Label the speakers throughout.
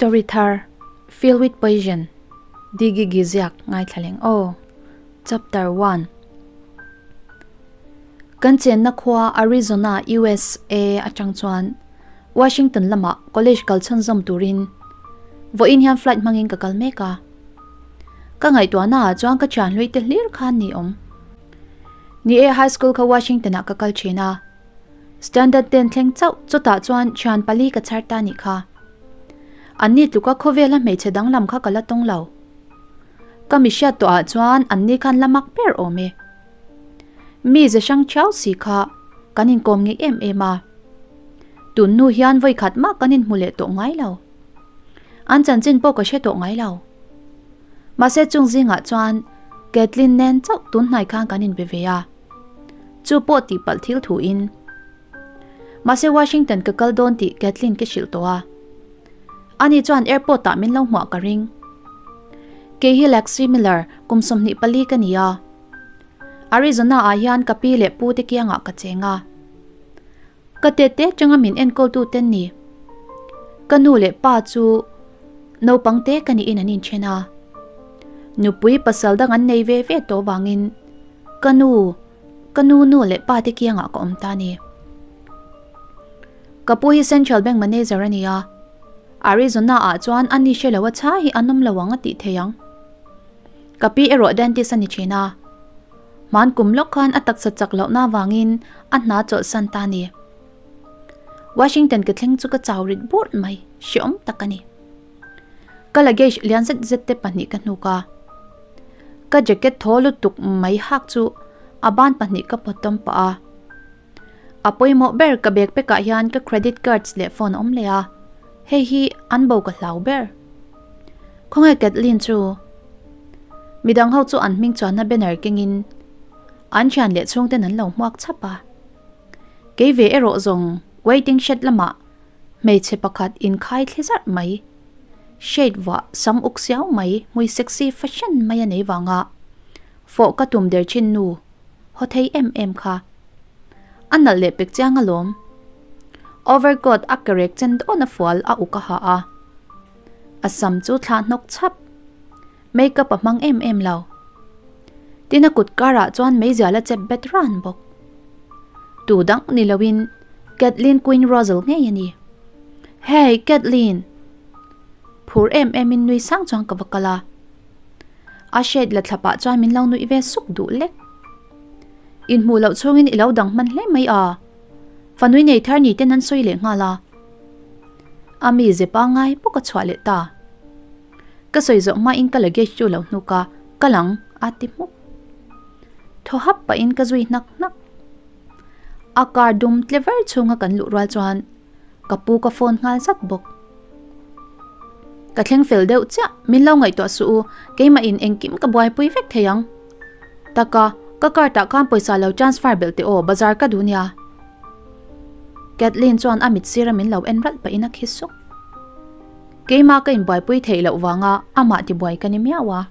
Speaker 1: Story thar Filled with Poison Digi gi ziak ngaithla leng aw. Chapter 1 Kan chenna khua Arizona, USA atang chuan Washington lamah college kal chhunzawm turin vawiin hian flight hmangin ka kal mek a. Ka ngaihtuahna ah chuan ka thian hlui te hlir khan ni awm. Ni e, high school kha Washington ah ka kal thin a. Standard ten thleng chauh chutah chuan thian pali ka chhar ta nih kha. Anni tluka khawvela hmeichhe danglam kha ka la tawng lo. Ka mi hriat tawh ah chuan anni khan la mak ber awm e. Mi ze hrang thiau si kha kan inkawm ngei em em a. Tun hnu hian vawi khat mah kan inhmu leh tawh ngai lo. An chanchin pawh ka hre tawh ngai lo. Mahse chung zingah chuan Kathleen nen chauh tun hnai khan kan inbe ve a. Chu pawh tihpalh thil thu in. Mahse Washington ka kal dawn tih Kathleen ka hrilh tawh a. Ani chuan airport ah min lo hmuah ka ring. Kei hi Lexi Miller kum 24 ka ni a. Arizona ah hian ka pi leh pu te kiangah ka cheng a. Ka tete atanga min enkawltu ten ni. Ka nu leh pa chu naupang te ka niin an inthen a. Nupui pasal dang an nei ve ve tawh vangin ka nu, ka nu nu leh pa te kiangah ka awm ta a ni. Ka pu hi Central Bank manager a ni a. Arizona ah chuan a ni hre lo a chha hi an awm lo ang a tih theih ang. Ka pi erawh dentist a ni thin a. Hman kum lawk khan a taksa chak lohna avangin a hna chawlhsan ta a ni. Washington ka thleng chu ka chau rit bur mai, hreawm tak a ni. Ka luggage lian zet zet te pahnih ka hnuk a. Ka jacket thaw lutuk mai hak chu a ban pahnih ka pawt tawm pah a. A pawimawh ber ka bag pekah hian ka credit cards leh phone a awm leh a, hei hi an bo ka hlau ber. Khawnge Kathleen chu? Midang ho chu an hming chuanna banner kengin an thian leh chhungten an lo hmuak chhap a. Kei ve erawh zawng waiting shed lamah hmeichhe pakhat inkhai thli zarh mai, shade vuah sam uk siau mai hmui sexy fashion mai a nei vanga fawh ka tum der thin nu haw thei em em kha. A nalh leh pek chiang alawm. Overcoat a kerek chen dawn a fual a uk a ha a. A sam chu thlah hnawk chhap. Makeup a hmang em em lo. Tin a kut karah chuan meizial a chep bet ran bawk. Tu dang ni loin Kathleen Queen Russell ngei a ni. Hey Kathleen! Phur em em in nui sang chuan ka va kal a. A shade la thlapah chuan min lo nuih ve suk duh lek. Inhmuh loh chhungin i lo dang hman hle mai a. Fanui nei thar ni ten an sawi leh nghal a. A mi ze pangngai bawk a chhuah leh ta. Ka sawi zawh hmain ka luggage chu lo hnuk a, ka lang a ti hmuk. Thaw hap pahin ka zui hnak hnak. A car dum tle ver chhunga kan luh rual chuan ka pu ka phone nghal zat bawk. Ka thleng fel deuh chiah, min lo ngaihtuah suh u, keimah in engkim ka buaipui vek thei ang. Taka, ka card ah khan pawisa lo transfer belh teh aw, bazar ka duh nia. Kathleen chuan a mit sira min lo en ralh pahin a khi suk. Keimah ka inbuaipui theih loh vanga amah tibuai ka ni miau a.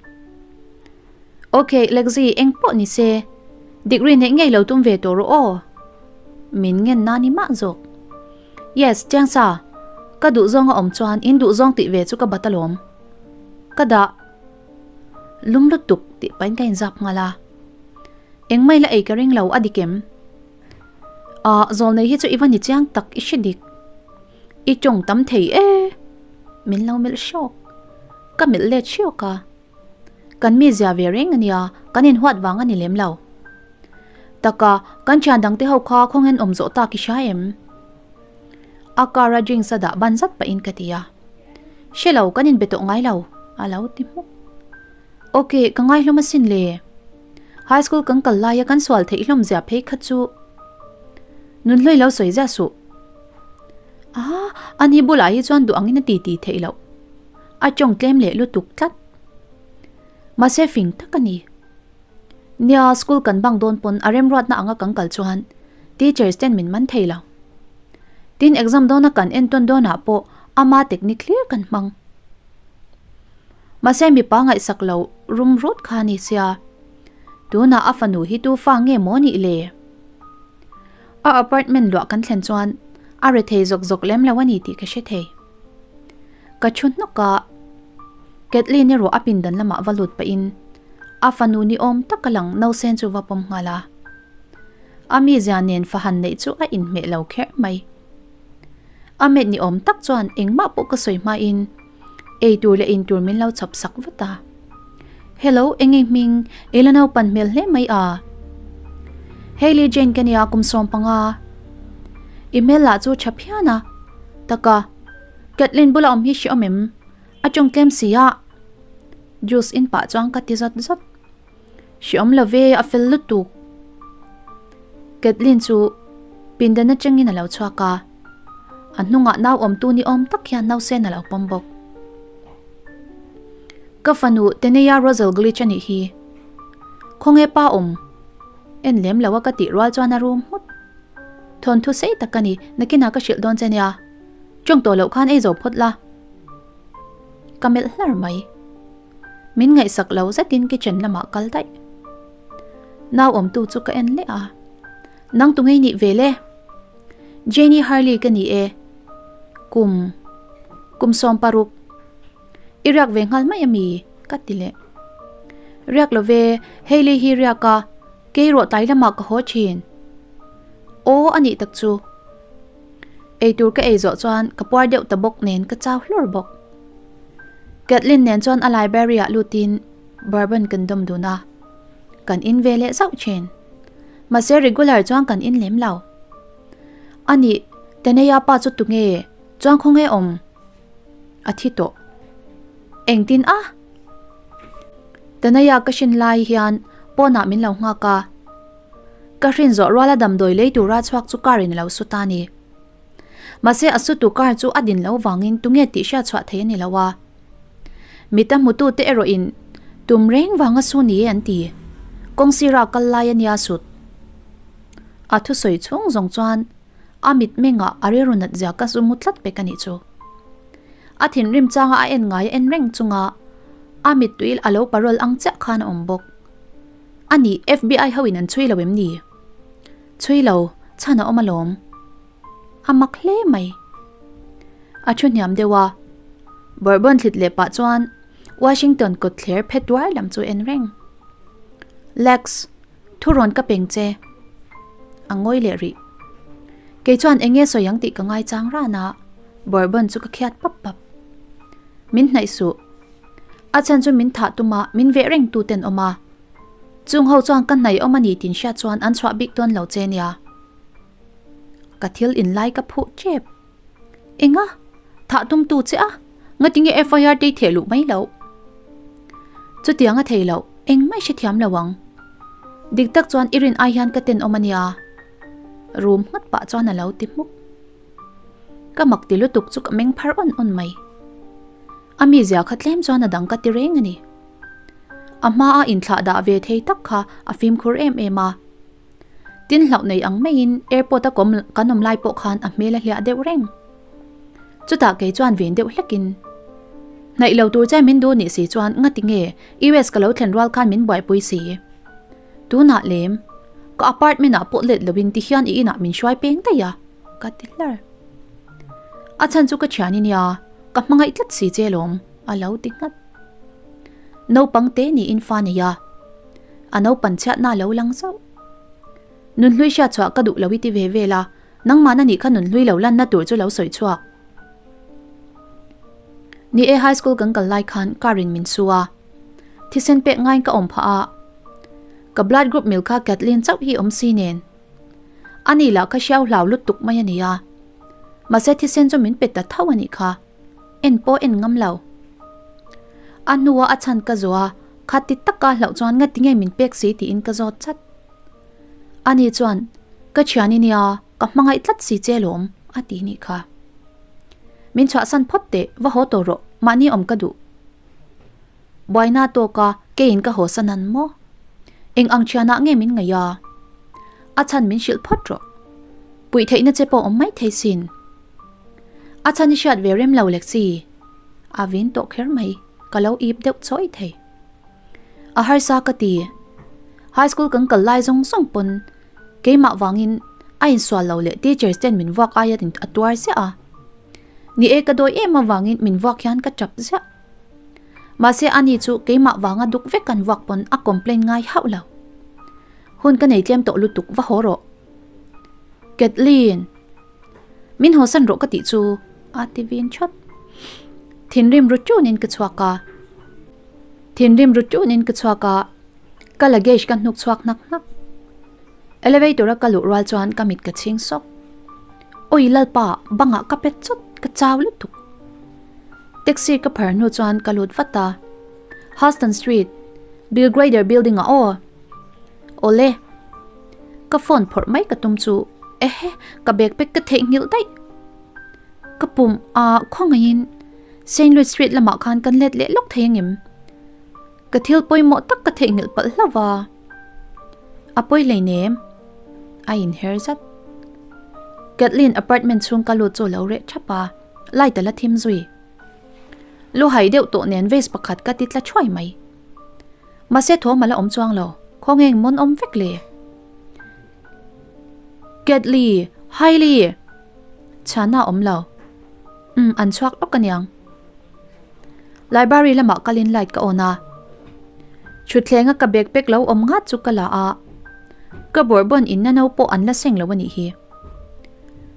Speaker 1: Ok, Lexi, eng pawh ni se, degree neih ngei lo tum ve tawh rawh aw. Min ngen na ni mah zawk. Yes, Chiangsa, ka duhzawng a awm chuan in duhzawng tih ve chu ka bat alawm. Ka dah lum lutuk tih pahin ka inzap nghal a. Engmah ila ei ka ring lo a dik em? Ah, zawlnei hi chu i va ni chiang tak i hre dik. I tawng tam thei e. Min lo melh hrawk. Ka melh let hrawk a. Kan mi zia ve reng a nia, kan inhuat vang a ni lem lo. Taka, kan thian dangte ho kha khawngen awm zawh tak i hria em? A car a drinks a dah ban zat pahin ka ti a. Hre lo, kan inbe tawh ngai lo, a lo ti hmuk. Ok, ka ngai hlawm asin le. High school kan kal laia kan sual theih hlawm zia phei kha chu Nunhlui lo sawi zia suh. Ah, ani bulah hi chuan duh angin a ti ti theih loh. A tawng tlem leh lutuk tlat. Mahse fing tak a ni. Nia, school kan bang dawn pawn a remruatna anga kan kal chuan teachers ten min man thei lo. Tin, exam dawna kan entawn dawnah pawh ama technique hlir kan hmang. Mahse mipa ngaihsak lo rum rut kha a ni sia. Tunah a fanu hi tu fa nge maw nih le? A apartment luah kan thlen chuan a rethei zawk zawk lem lo a ni tih ka hre thei. Ka thu hnawk a, Kathleen erawh a pindan lamah va lut pahin a fanu ni awm taka lang nausen chu va pawm nghal a. A mizia nen fahan neih chu a inhmeh lo kher mai. A met ni awm tak chuan engmah pawh ka sawi hmain ei tur leh in tur min lo chhawp sak vat a. Hello, eng nge hming? I la naupan hmel hle mai a. Hailey Jane ka nia kum 15. I hmel lah chu tha phian a. Taka, Kathleen bula awm hi hre awm em? A tawng tlem si a. Juice in pah chuan ka ti zawt zawt. Hre awm lo ve, a fel lutuk. Kathleen chu pindan atangin a lo chhuak a. A hnungah nau awmtu ni awm tak hian nausen a lo pawm bawk. Ka fanu Teneia Rosel Glitch a nih hi. Khawnge pa awm? En lem lo a ka tih rual chuan a rum nghut. Thawnthu sei tak ka ni, nakinah ka hrilh dawn che nia. Tawng tawh loh khan ei zo phawt la. Ka melh hlar mai. Min ngaihsak lo zetin kitchen lamah kal daih. Nau awmtu chu ka en leh a. Nang tu ngei nih ve le? Janie Harley ka ni e. Kum. Kum 16. I riak ve nghal mai ami? Ka ti leh. Riak lo ve, Hailey hi riak a, kei rawh tlai lamah ka haw thin. Aw a nih tak chu. Eitur ka ei zawh chuan ka puar deuh ta bawk nen ka chau hlur bawk. Kathleen nen chuan a library ah lutin bourbon kan dawm dun a, kan in ve leh zauh thin. Mahse regular chuan kan in lem lo. A nih, Teneia pa chu tunge? Chuan khawnge awm? A thi tawh. Engtin a? Teneia ka hrin lai hian pawnah min lo nghak a. Ka hrin zawh ruala damdawi lei tura chhuak chu car in a lo su ta a ni. Mahse a sutu car chu a din lo vangin tunge tih hriat chhuah thei a ni lo a. Mita hmutute erawhin tum reng vanga su ni e an ti. Kawng sira kal lai a nia sut. A thusawi chhung zawng chuan a mitmengah a rilru nat zia ka zu mu tlat pek a nih chu. A thinrim changa a en ngai a en reng chunga a mittui a lo parol ang chiah khan a awm bawk. A nih FBI hoin an chhui lo em ni? Chhui lo, chhan a awm alawm. A mak hle mai. A thu hniam deuh a. Bourbon thlit leh pah chuan Washington kawt thler phe tuar lam chu en reng. Lex, thu rawn ka peng che. A ngawi leh rih. Kei chuan eng nge sawi ang tih ka ngai chang ran a, Bourbon chu ka khiat pap pap. Min hnaih suh. A chhan chu min thah tum a, min veh reng tu ten awm a. Chung ho chuan ka hnaih awm a ni tin hriat chuan an chhuah bik dawn lo che nia. Ka thil in lai ka phuh tep. Enga? Thah tum tu che a? Ngatinge FIR te i theh luh mai loh? Chutiang a thei loh, engmah i hrethiam lo ang. Dik tak chuan i rin ai hian ka tenawm a nia. Rum nghat pah chuan a lo ti hmuk. Ka mak ti lutuk chu ka meng phar awn awn mai. A mizia kha tlem chuan a dang ka ti reng a ni. A hmaa inthlah dah ve thei tak kha a fimkhur em em a. Tin hlauh nei ang maiin airport a kawm kan awm lai pawh khan a hmel a hliah deuh reng. Chutah kei chuan ven deuh hlekin, Hnaih lo tur che min duh nih si chuan ngati nge US ka lo thlen rual khan min buaipui si? Tunah lem, ka apartment ah pawh let loin tihian i inah min hruai peng daih a, ka ti hlar. A chhan chu ka thian i nia, ka hmangaih tlat si che lawm, a lo ti nghat. Naupang te niin fa nei a, a naupan chhiatna a lo lang zauh. Nunhlui hriat chhuah ka duh lo i ti ve vel a, nangmahna nih kha nunhlui lo lanna tur chu lo sawi chhuak. Ni e, high school kan kal lai khan car in min su a, thisen pek ngaiin ka awm phah a, ka blood group mil kha Kathleen chauh hi awm si nen. Ani lah kha hriau hlau lutuk mai a ni a, mahse thisen chu min pe ta tho a nih kha. En pawh en ngam lo. A hnua a chhan ka zawh a, kha ti taka hlauh chuan ngati nge min pek si tiin ka zawt chat. Ani chuan, Ka thian i nia, ka hmangaih tlat si che lawm, a ti nih kha. Min chhuahsan phawt teh, va haw tawh rawh, mahni awm ka duh. Buaina tawka keiin ka haw san an maw? Eng ang thianah nge min ngaih a? A chhan min hrilh phawt rawh. Puih theihna che pawh awm mai thei sin. A chhan i hriat ve rem lo Lexi. A vin tawh kher mai, ka lo ip deuh chawi thei. A harsa ka ti. High school kan kal lai zawng zawng pawn keimah vangin a insual lo leh teachers ten min vuak aia a tuar ziah a. Ni e ka dawi em avangin min vuak hian ka tap ziah. Mahse ani chu keimah vanga duk vek kan vuak pawn a complain ngai hauh lo. Hun ka nei tlem tawh lutuk va haw rawh. Kathleen. Min hawsan rawh ka tih chu a ti vin thawt. Thinrim ru tunin ka chhuak a. Thinrim ru tunin ka chhuak a. Ka luggage ka hnuk chhuak hnak hnak. Elevator a ka luh rual chuan ka mit ka chhing sawk. Awi Lalpa, bangah ka pet chawt, ka chau lutuk. Taxi ka phar hnu chuan ka lut vat a. Houston Street, Bill Grader building ah aw. Awle. Ka phone phawrh mai ka tum chu ehe ka bag pack ka theihnghilh daih. Ka pum a khawngaihin Saint Louis Street lamah khan kan let leh lawk thei angem? Ka thil pawimawh tak ka theihnghilh palh hlauh va. A pawi hleinem. A inher zat. Kathleen apartment chhung ka lut chu a lo reh thap a, light a la thim zui. Lu hai deuh tawh nen vase pakhat ka ti tla thuai mai. Mahse thawm a la awm chuang lo, khawngeng mawn awm vek le. Kathleen, Hailey! Chhana awm lo. Umm, an chhuak lawk aniang. Library lamah kalin light ka on a. Thutthleng a ka bag pack lo awm nghat chu ka la a. Ka bawrhbawn inna no pawh an la seng lo a nih hi.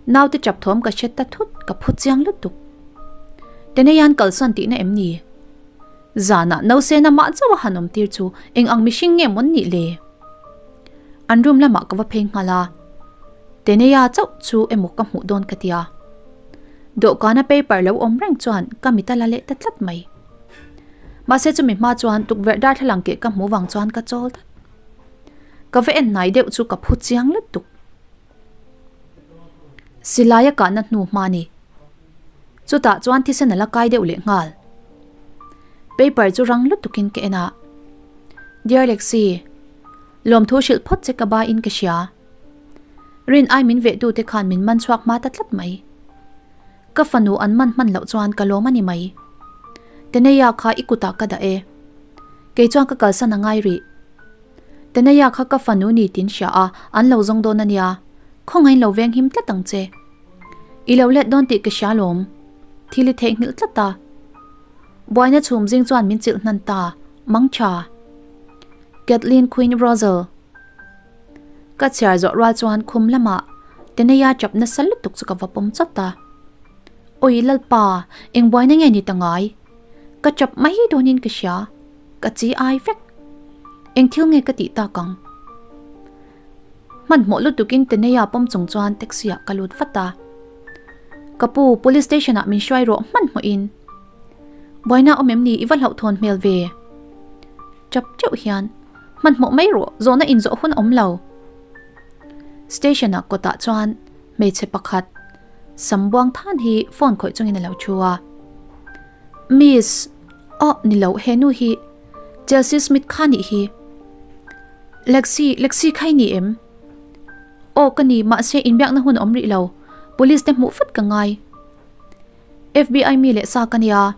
Speaker 1: Naute chap thawm ka hre ta thut ka phu chiang lutuk. Teneian kalsawn tihna em ni? Zanah nausena mah chauh a han awm tir chu eng ang mihring nge mawn nih le? An room lamah ka va phei nghal a. Teneia chauh chu emaw ka hmuh dawn ka tia. Dawhkana paper lo awm reng chuan ka mit a la leh ta tlat mai. Mahse chumi hma chuan tukverh darthlalang keh ka hmuh vang chuan ka chawl dat. Ka va en hnai deuh chu ka phu chiang lutuk. Silai a kahna hnu hma ni. Chutah chuan thisen a la kai deuh leh nghal. Paper chu rang lutukin ka en a. Dear Lexi, lawmthu hrilh phawt che ka ba in ka hria. Rin ai min veh tute khan min man chhuak hma ta tlat mai. Ka fanu an man hman loh chuan ka lawm a ni mai. Teneia kha i kutah ka dah e. Kei chuan ka kalsan a ngai rih. Teneia kha ka fanu ni tin hria a, an lo zawng dawn a nia. Khawngaiin lo veng him tlat ang che. I lo let dawn tih ka hria lawm. Thil i theihnghilh tlat a. Buaina chhum zing chuan min chilh hnan ta, mang tha. Kathleen Queen Rosell. Ka chhiar zawh rual chuan khum lamah Teneia chap nasa lutuk chu ka va pawm chawt a. Awi Lalpa, eng buaina nge ni ta ngai? Ka chap mai dawnin ka hria, ka chi ai vek. Eng thil nge ka tih tak ang? Hmanhmawh lutukin Teneia pawm chung chuan taxi ah ka lut vat a. Ka pu, police station ah min hruai rawh hmanhmawhin. Buaina awm em ni i va hlauhthawn hmel ve? Chap teuh hian hmanhmawh mai rawh, zawhna inzawh hun a awm lo. Station-a kawtah chuan hmeichhe pakhat sam buang than hi phone khawih chungin a lo thu a. Miss, aw ni lo he nu hi Chelsea Smith kha nih hi. Lexi, Lexi kha i ni em? Aw ka ni, mahse inbiakna hun a awm rih lo, police te hmuh vat ka ngai. FBI mi leh sa ka nia.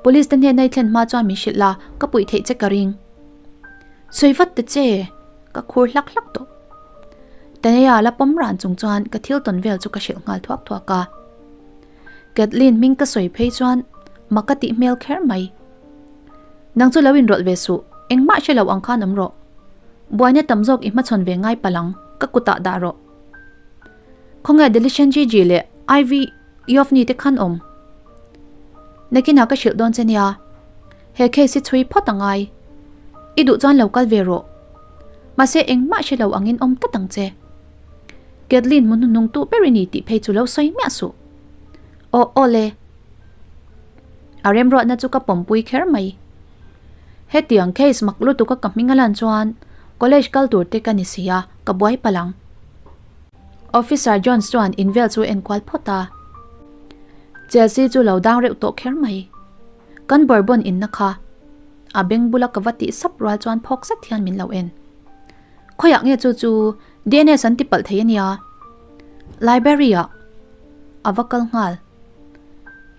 Speaker 1: Police te hnena i thlen hma chuan min hrilh la, ka puih theih che ka ring. Sawi vat ta che, ka khur hlak hlak tawh. Tanea la pawm ran chung chuan ka thil tawn vel chu ka hrilh nghal thuak thuak a. Kathleen hming ka sawi phei chuan mak ka tih hmel kher mai. Nang chu lo inrawlh ve suh, engmah hre lo ang khan awm rawh. Buaina tam zawk i hmachhawn ve ngai palh ang, ka kutah dah rawh. Khawnge Delishan Gigi leh Ivy Yovni te khan awm? Nakinah ka hrilh dawn che nia. He case hi chhui phawt a ngai. I duh chuan lo kal ve rawh. Mahse engmah hre lo angin awm tlat ang che. Kathleen hmu hnuhnung tu ber i ni tih phei chu lo sawi miah suh. Aw aw le. A remruatna chu ka pawmpui kher mai. Hetiang case mak lutuk a ka hming a lan chuan college kal tur te ka ni si a, ka buai palh ang. Officer Jones chuan in vel chu en kual phawt a. Chelsea chu lo dang reuh tawh kher mai. Kan Bourbon inna kha. A beng bula ka va tih sap rual chuan phawk zet hian min lo en. Khawiah nge chu chu DNS an ti palh thei a nia. Library ah a va kal nghal.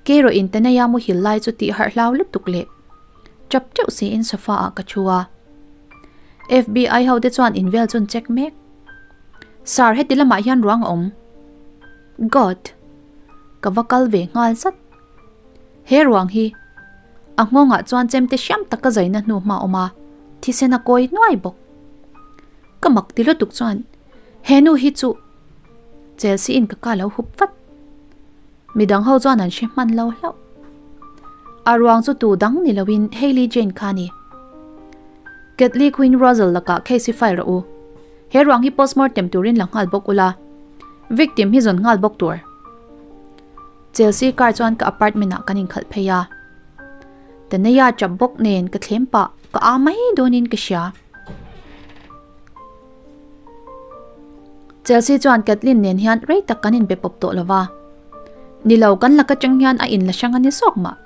Speaker 1: Keiraw in Tenaya muhil lai chu tih harh hlau lutuk leh chap teuh siin sofa ah ka thu a. FBI ho te chuan in vel chu an check mek. Sir, heti lamah hian ruang a awm. God! Ka va kal ve nghal zat. He ruang hi a nghawngah chuan chemte hriam taka zaina hnu hma awm a, thisen a kawi nuai bawk. Ka mak ti lutuk chuan he nu hi chu Chelsea in ka ka lo hup vat. Midang ho chuan an hre hman lo hlauh. A ruang chu tu dang ni loin Hailey Jane kha a ni. Catholic Queen Rosal lakah case hi file rawh u. He ruang hi postmortem turin la nghal bawk ula, victim hi zawn nghal bawk tur. Chelsea car chuan ka apartment ah kan inkhalh phei a. Taneia chap bawk nen ka thlem pah ka a mai dawnin ka hria. Chelsea chuan Kathleen nen hian rei tak kan inbe pawp tawh lova. Ni lo kan lak atang hian a inla hrang a ni zawk mah.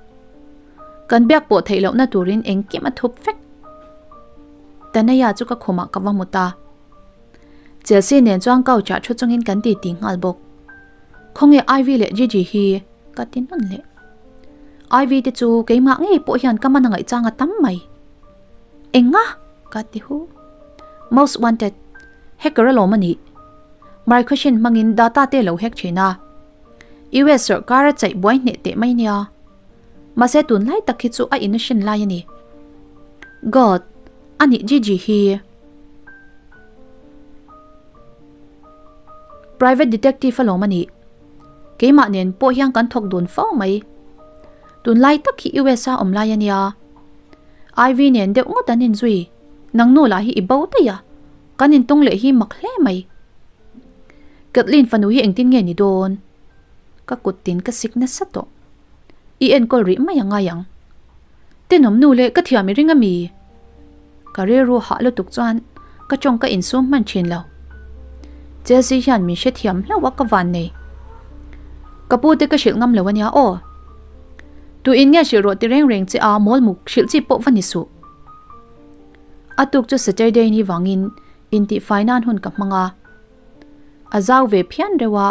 Speaker 1: Kan biak pawh theih lohna turin engkim a thup vek. Taneia chu ka khumah ka va hmu ta. Chelsea nen chuan couch ah thu chungin kan titi nghal bawk. Khawnge Ivy leh Gigi hi ka ti nawn leh. Ivy te chu keimah ngei pawh hian ka man a ngaihchang a tam mai. Enga? ka ti hu. Most wanted, hacker alawm a nih. Microchip hmangin data te lo hack thin a. US sawrkar a chaih buai hneh teh mai nia. Mahse tunlai tak hi chu a innocent lai a ni. God, a nih Gigi hi. Private detective alawm a nih. Keimah nen pawh hian kan thawk dun fo mai. Tunlai tak hi US a awm lai a nia. Ivy nen deuh ngawt an inzui. Nang nu lah hi i bo daih a. Kan intawng leh hi mak hle mai. Kathleen fanu hi engtin nge ni dawn? Ka kut tin ka sik nasa tawh. I enkawl rih mai a ngai ang. Tenawm nu leh ka thiam i ring a mi? Ka rilru hah lutuk chuan ka tawng ka insum hman thin lo. Chelsea hian min hrethiam hlauh a ka van nei. Ka pu te ka hrilh ngam lo a nia aw. Tu in nge hrilh rawh ti reng reng che a mawl muk hrilh chi pawh va ni suh. A tuk chu Saturday ni vangin intihfai nan hun ka hmang a. A zau ve phian reuh a,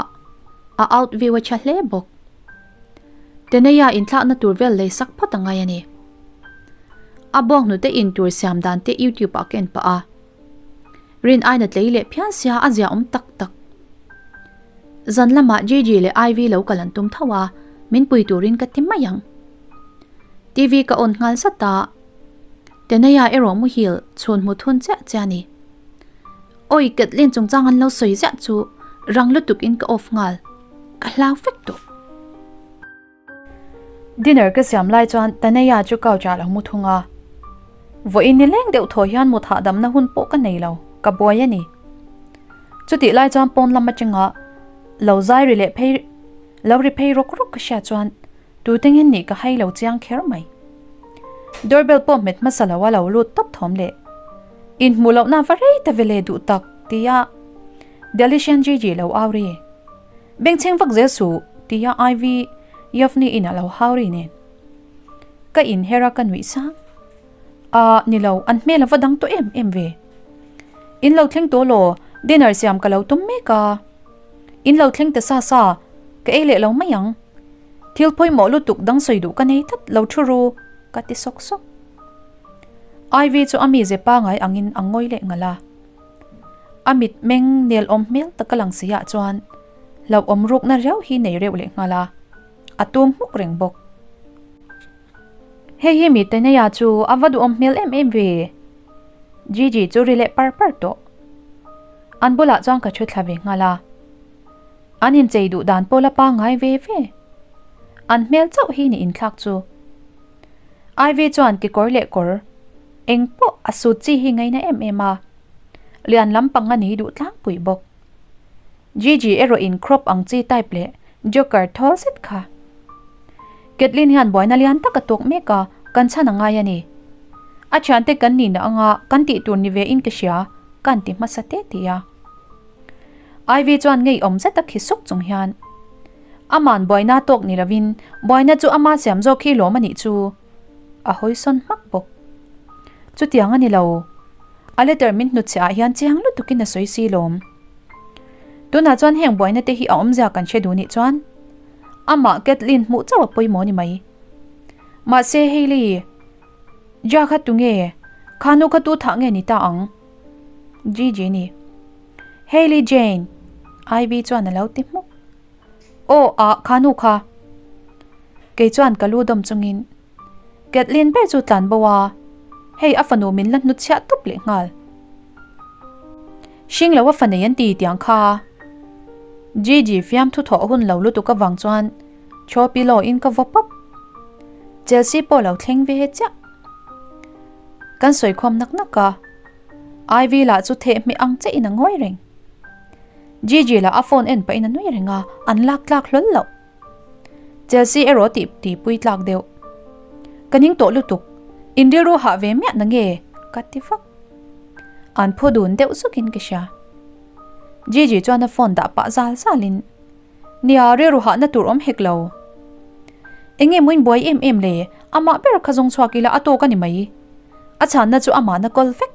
Speaker 1: a out view a tha hle bawk. Teneia inthlakna tur vel lei sak phawt a ngai a ni. A bawng hnute in tur siam dan te YouTube ah ka en pah a. Rin aina tlei leh phian sia a zia awm tak tak. Zan lamah Gigi leh Ivy lo kal an tum tho a, min pui turin ka ti mai ang. TV ka on nghal zat a, Teneia erawh muhil chhun hmu thun chiah chiah a ni. Awi Kathleen chungchang an lo sawi ziah chu rang lutuk in ka off nghal, ka hlau vek tawh. Dinner ka siam lai chuan Taneia chu couch ah lo mu thung a, vawiin ni leng deuh thaw hian mut hahdamna hun pawh ka nei lo, ka buai a ni. Chutih lai chuan pawn lam atanga lo zai ri leh phei lo ri phei rawk rawk ka hriat chuan Tute nge nih ka hai lo chiang kher mai. Doorbell pawh hmet hmasa lo a lo lut tawp thawm leh. Inhmuh lohna va rei ta ve le duh tak tia Delician Gigi lo au ri. Bengchheng vak zel suh tia Ivy Yovni in a lo hau ri nen. Ka inher a ka nuih sang. Ah ni lo an hmel a va dang tawh em em ve. In lo thleng tawh law dinner siam ka lo tum mek a. In lo thleng ta sa sa ka ei leh lo mai ang. Thil pawimawh lutuk dang sawi duh ka nei tlat lo thu ru, ka ti sawk sawk. Ivy chu a mize pangai angin a ngawi leh ngalh a. A mit meng nel awm hmel taka lang si ah chuan hlauhawm rukna riau hi nei reuh leh nghal a, a tum hmuk reng bawk. Hei hi mi Tenaya chu a va duhawm hmel em em ve. Gigi chu ri leh par par tawh. An bulah chuan ka thu thla ve nghal a. An inchei duh dan pawh la pangngai ve ve. An hmel chauh hi ni inthlak chu. Ivy chuan kekawr leh kawr eng pawh a sut chi hi ngaina em em a, lian lampang a ni duh tlangpui bawk. Gigi erawh in crop ang chi type leh joker thawl zet kha. Kathleen hian buaina lian tak a tawk mek a, kan chhan a ngai a ni. A thiante kan nihna anga kan tih tur ni ve in ka hria, ka an ti hmasa te ti a. Ivy chuan ngeiawm zet a khi suk chung hian, Aman buaina tawk ni lovin buaina chu ama siam zawk hi lawm a nih chu, a hawi sawn hmak bawk. Chutiang a ni lo. A letter min hnutchhiah ah hian chiang lutukin a sawi si lawm. Tunah chuan heng buaina te hi a awmzia kan hre duh nih chuan amah Kathleen hmuh chauh a pawimawh ni mai. Mahse Hailey, Ja kha tunge? Kha nu kha tu thah nge ni ta ang? Gigi ni. Hailey Jane! Ivy chuan a lo ti hmuk. Aw ah kha nu kha. Kei chuan ka lu dawm chungin Kathleen ber chu tlan bo a, hei a fanu min la hnutchhiah tup leh nghal. Hring lo a fa nei an ti tiang kha. Gigi fiamthu thawh hun lo lutuk avang chuan chaw pillow in ka vaw pawp. Chelsea pawh lo thleng ve chiah. Kan sawi khawm nak nak a, Ivy lah chu thehmeh ang che in a ngawi reng. Gigi lah a phone en pahin a nui reng a, an lak tlak hlawl loh. Chelsea erawh tih tihpui tlak deuh. Ka ning tawh lutuk, in rilru hah ve miah na nge? ka ti vak. An phu dun deuh zukin ka hria. Gigi chuan a phone dah pah zal zalin, Nia, rilru hahna tur awm hek lo. Enge maw in buai em em le, amah ber kha zawng chhuak ila a tawk a ni mai. A chhanna chu amahna kawl vek.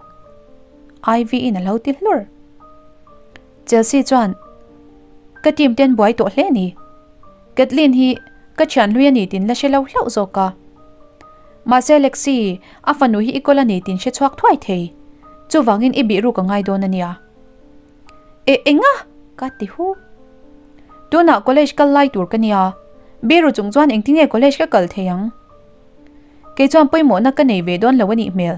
Speaker 1: Ivy in a lo ti hlur. Chelsea chuan, Ka team ten buai tawh hle ni. Kathleen hi ka thian hlui a ni tin la hre lo hlauh zawk a. Mahse Lexi, a fanu hi i kawl a ni tin hre chhuak thuai thei. Chuvangin i bih ruk a ngai dawn a nia. E, enga? Ka ti hu. Tunah college kal lai tur ka nia. Biru chung chuan engtinge college ka kal thei ang? Kei chuan pawimawhna ka nei ve dawn lo a nih hmel.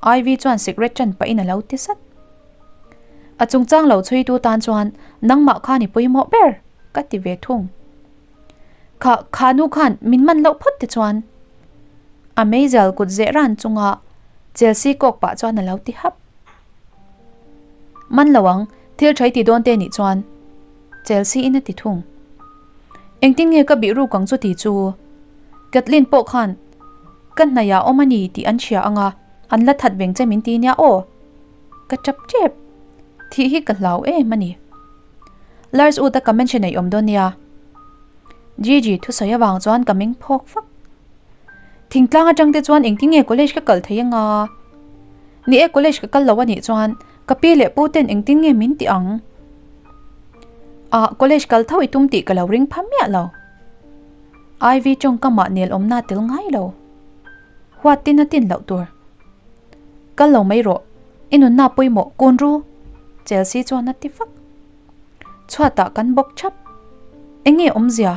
Speaker 1: Ivy chuan cigarette ṭan pahin a lo ti sat. A chungchang lo chhuitu tan chuan nangmah khan i pawimawh ber ka ti ve thung. Kha kha nu khan min man loh phawt te chuan a meizial kut zeh ran chunga Chelsea kawk pah chuan a lo ti hap. Man lo ang, thil ṭhai ti dawn te nih chuan Chelsea in a ti thung. Engtin nge ka bih ruk ang chu ti chu? Kathleen pawh khan ka hnaihah awm a ni tih an hria ang a, an la that veng che min ti nia aw. Ka tap tep. Thih hi ka hlau em a ni. Lars Ut a ka mention ei awm dawn nia. Gigi thusawi avang chuan ka meng phawk fak. Thingtlang atang te chuan engtin nge college ka kal thei anga? Ni e college ka kal lo a nih chuan ka pi leh pu ten engtin nge min ti ang? Ah, college kal tho i tum tih ka lo ring pha miah lo. Ivy tawngkamah nel awmna tel ngai lo. Huat tin a tin loh tur. Kal lo mai rawh, i nunna pawimawh kun ru, Chelsea chuan a ti fak. Chhuatah kan bawk thap. Enge awmzia,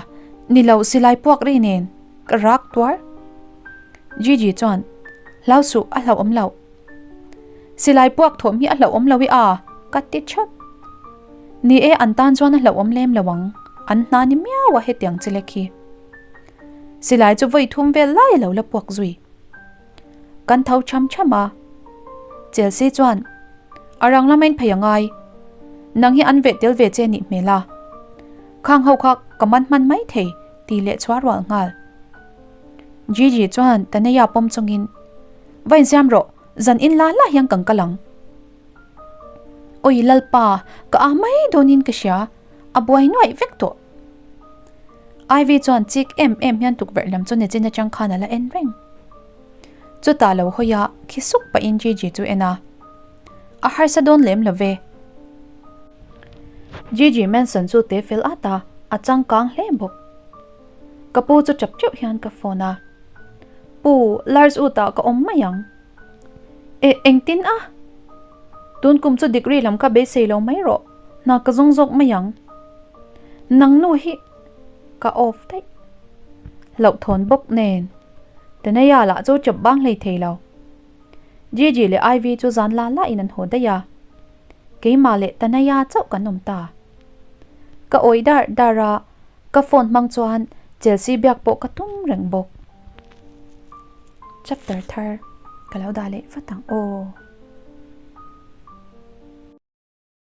Speaker 1: ni lo silai puak ri nen ka rak tuar. Gigi chuan, Hlau suh, a hlauhawm loh. Silai puak thawm hi a hlauhawm lo i a, ka ti thap. Ni e, an tan chuan a hlauhawm lem lo ang, an hna ni miau a hetiang chi lek hi. Silai chu vawi thum vel lai a lo la puak zui. Kan tho cham cham a. Chelsea chuan, A rang lama in phei a ngai. Nang hi an veh tel ve che nih hmel a. Khang ho kha ka man hman mai thei tih leh chhuah rual nghal. Gigi chuan Tanaya pawm chungin, Va insiam rawh, zan in la la hian kan kal ang. Awi Lalpa, ka ah mai dawnin ka hria, a buai nuaih vek tawh. Ivy chuan chik em em hian tukverh lam chu nichin atang khan a la en reng. Chutah lo hawi a, khi suk pahin Gigi chu en a. A harsa dawn lem lo ve. Gigi Manson chu te fel at a, a changkang hle bawk. Ka pu chu tap teuh hian ka phone a. Pu, Lars Ut-ah ka awm mai ang. E, engtin a? Tun kum chu degree lam kha beisei lo mai rawh, hna ka zawng zawk mai ang. Nang nu hi ka off daih. Hlauhthawn bawk nen. Tanaya lah chu chawp bang hlei thei lo. Gigi leh Ivy chu zan la la in an haw daih a. Keimah leh Tanaya chauh kan awm ta. Ka awih dar dar a, ka phone hmang chuan Chelsea biak pawh ka tum reng bawk. Chapter thar ka lo dah leh vat ang aw.